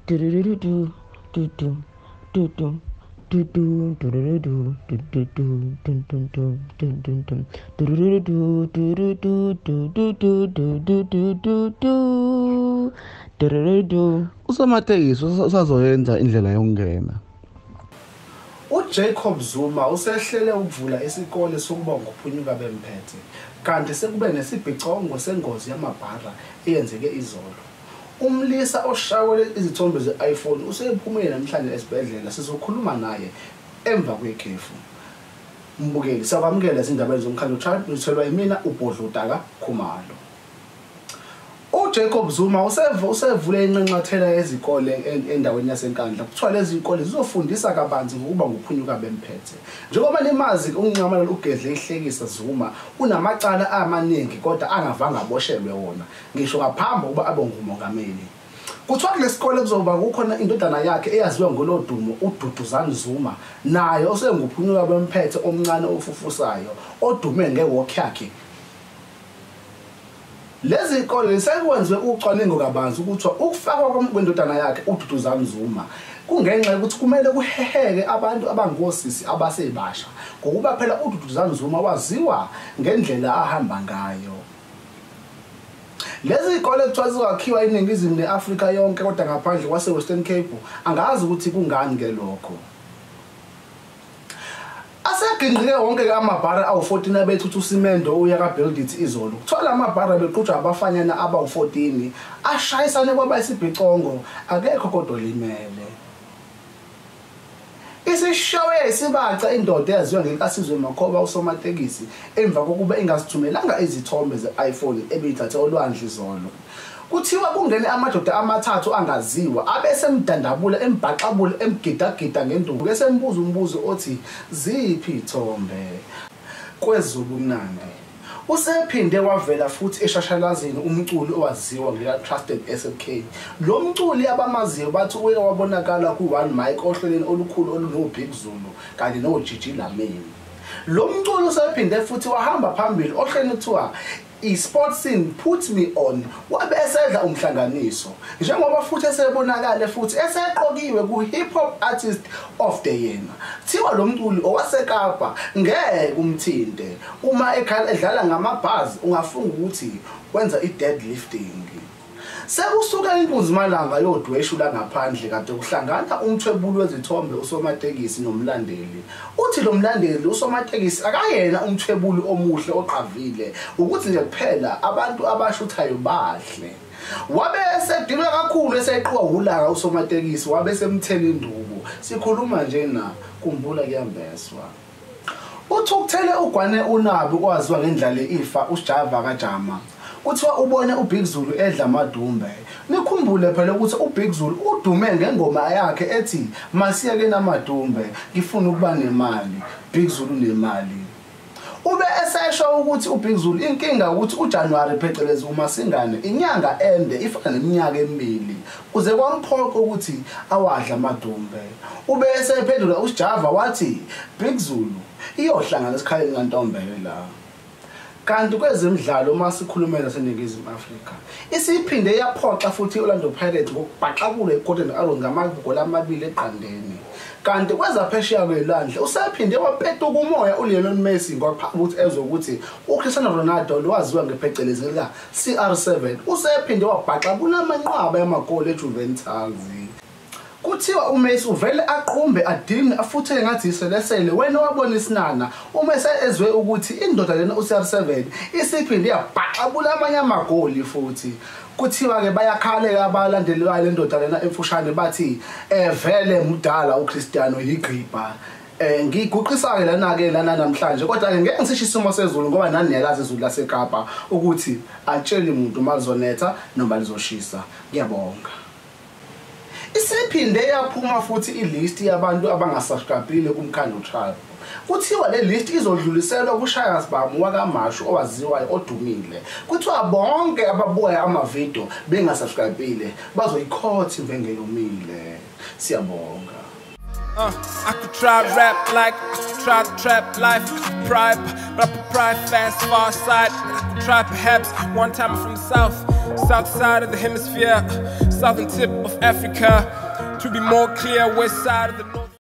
Du-du-du-du, du-du, du-du, du-du, du-du-du, du-du-du, dun-dun-dun, dun-dun-dun, du-du-du-du, du-du-du, du-du-du, du-du-du-du, du-du-du. Usomatekisi usazoyenza indlela yokungena. UJacob Zuma usehlele ukuvula isikole sokuba nguphunyuka bemphethe, kanti sekube nesibhicongo sengozi yamabhara eyenzeke izolo. Umlisa oshawele izithombe ze-iPhone usephumile namhlanje esibhedlela, sizokhuluma naye emva kwekhefu. Mbukeli, siyakwamukela ezindabeni zomkhandlu Tribe, nithelwa yimina uBhodlodaka Khumalo. UJacob Zuma usevule inxanxathela yezikole endaweni yaseNkandla. Kuthiwa lezi zikole zizofundisa kabanzi ngokuba nguphunyuka bemphethe. Njengoba nimazi uNxamalala ugedle ihlekisa Zuma unamacala amaningi kodwa angavanga aboshelwe wona ngisho ngaphambi kokuba abe ngumongameli. Kuthiwa kulesikole kuzoba kukhona indodana yakhe eyaziwa ngolodumo uDuduzane Zuma, naye osenguphunyuka bemphethe omncane ofufusayo odume ngewalk yakhe. Lezi zikole sekwenziwe ucwaningo kabanzi ukuthi ukufakwa kwendodana yakhe uDuduzane Zuma kungenxa yokuthi kumele kuheheke abantu abangosisi abasebasha, ngokuba phela uDuduzane Zuma waziwa ngendlela ahamba ngayo. Lezi zikole kuthiwa zizakhiwa eNingizimu neAfrika yonke kodwa ngaphandle kwase-Western Cape, angazi ukuthi kungani ke lokho. Aseginqike wonke amabhara awu-14 abethutha usimendo uya ka-Build It izolo. Kuthiwa la mabhara beqhutshwa abafanyana abawu-14 ashayisane kwaba isibhicongo, akekho kodwa olimele. Isishawe isibaca indoda eyaziwa ngelikaSizwe Makhoba usomatekisi emva kokuba ingasithumelanga izithombe ze-iPhone ebeyithathe olwandle izolo. Kuthiwa kungene amadoda amathathu angaziwa abesemdandabula embhaxabula emgidagida ngenduku esembuza umbuzo othi ziphi ithombe. Kwezobumnandi usephinde wavela futhi eshashalazini umculi owaziwa ngela-Trusted SMK. Lo mculi abamaziyo bathi uke wabonakala ku-One Mic ohlelweni olukhulu oluno-Big Zulu kanye no-Gigi Lamini. Lo mculi usephinde futhi wahamba phambili ohlelweni kuthiwa i-Sports Scene Put Me On, wabe esedla umhlanganiso njengoba futhi esebonakale futhi eseqokiwe ku-Hip Hop Artist of the Year. Kuthiwa lo mculi owaseKapa ngeke umthinte uma edlala ngamabhazi, ungafunga ukuthi wenza i-deadlifting. Sekusuka inkunzimalanga yodweshu langaphandle kade kuhlangana umthwebuli wezithombe usomatekisi nomlandeli. Uthi lo mlandeli usomatekisi akayena umthwebuli omuhle oqavile, ukuthi nje kuphela abantu abashuthayo bahle. Wabe esedinwe kakhulu eseqhiwa ulaka usomatekisi, wabe semthela induku. Sikhuluma nje na kumbula kuyambeswa. Uthukuthele ugwane unabi kwaziwa ngendlala ifa uSjava kaJama. Kuthiwa ubone uBig Zulu edla amadumbe. Nikhumbule phela ukuthi uBig Zulu udume ngengoma yakhe ethi masiyeke namadumbe, ngifuna ukuba nemali. Big Zulu nemali. Ube esesho ukuthi uBig Zulu inkinga ukuthi uJanuary phecelezi uMasingane inyanga ende ifana neminyaka emibili, kuze kwamphoqa ukuthi awadla amadumbe. Ube esephendula uSjava wathi Big Zulu iyohlangana esikhaleni kaNtombela la. Kanti kwezemidlalo uma sikhulumela naseNingizimu Afrika isiphinde yaphoxa futhi i-Orlando Pirates ngokubhaxabula iGolden Arrows ngamagoli 2 eqandeni. Kanti kwezaphesheya kwelwandle usephinde wapetuka umoya uLionel Messi ngaphambi ukuthi ezwe ukuthi uCristiano Ronaldo lowaziwa ngephecelezi lika CR7 usephinde wabhaxabula amanqwaba yamagoli eJuventus. Kuthiwa uMessi uvele aqhumbe adinwe afutheke ngathi iselesele wena wabona isinana uma ezwe ukuthi indoda lena uCR7 isiphinde yabhaxabula amanye amagoli futhi. Kuthiwa ke bayakhaleka abalandeli bayo le ndoda lena emfushane bathi vele mudala uCristiano yigqibha. Ngiguqisa ke lana ke lana namhlanje, kodwa ke ngeke ngisisho isimo sezulu ngoba nani niyalazi izulu laseKapa ukuthi atsheli umuntu malizonetha noma lizoshisa. Ngiyabonga. Isiphinde yaphuma futhi ilist yabantu abangasubscribile kuMkhandlu Tribe. Kuthiwa le list izodluliselwa kuShaya Sibhamu wakaMashu owaziwayo odumile. Kuthiwa bonke ababuka amavidiyo bengasubscribile bazoyikhotha imvenge yomile. Siyabonga. I could try rap like I could try to trap life, I could try, but I could try fast, far side. I could try perhaps one time I'm from the south, south side of the hemisphere. Southern tip of Africa. To be more clear, west side of the north.